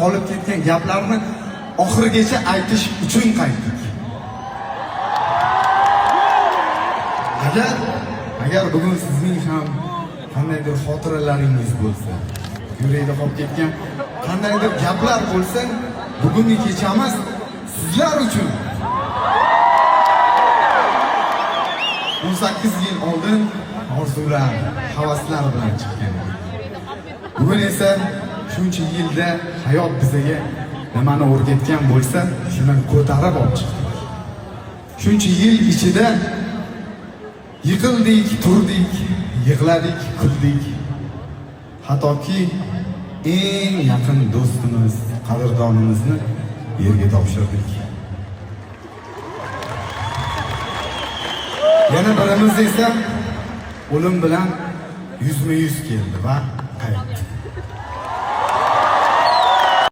Qolib ketgan gaplarni oxirigacha aytish uchun qaytdik. Agar bugun sizning ham qandaydir xotiralaringiz bo'lsa, yurakda qolib ketgan qandaydir gaplar bo'lsa, bugungi kechamiz sizlar uchun. 18 yil oldin orzular, havaslar bilan chiqqan edik. Bugun esa shuncha yilda hayot bizaga nimani o'rgatgan bo'lsa, shuni ko'tarib olib chiqdik. Shuncha yil ichida yiqildik, turdik, yig'ladik, kuldik. Hattoki eng yaqin do'stimiz, qadrdonimizni yerga topshirdik. Yana birimiz esa o'lim bilan yuzma-yuz keldi va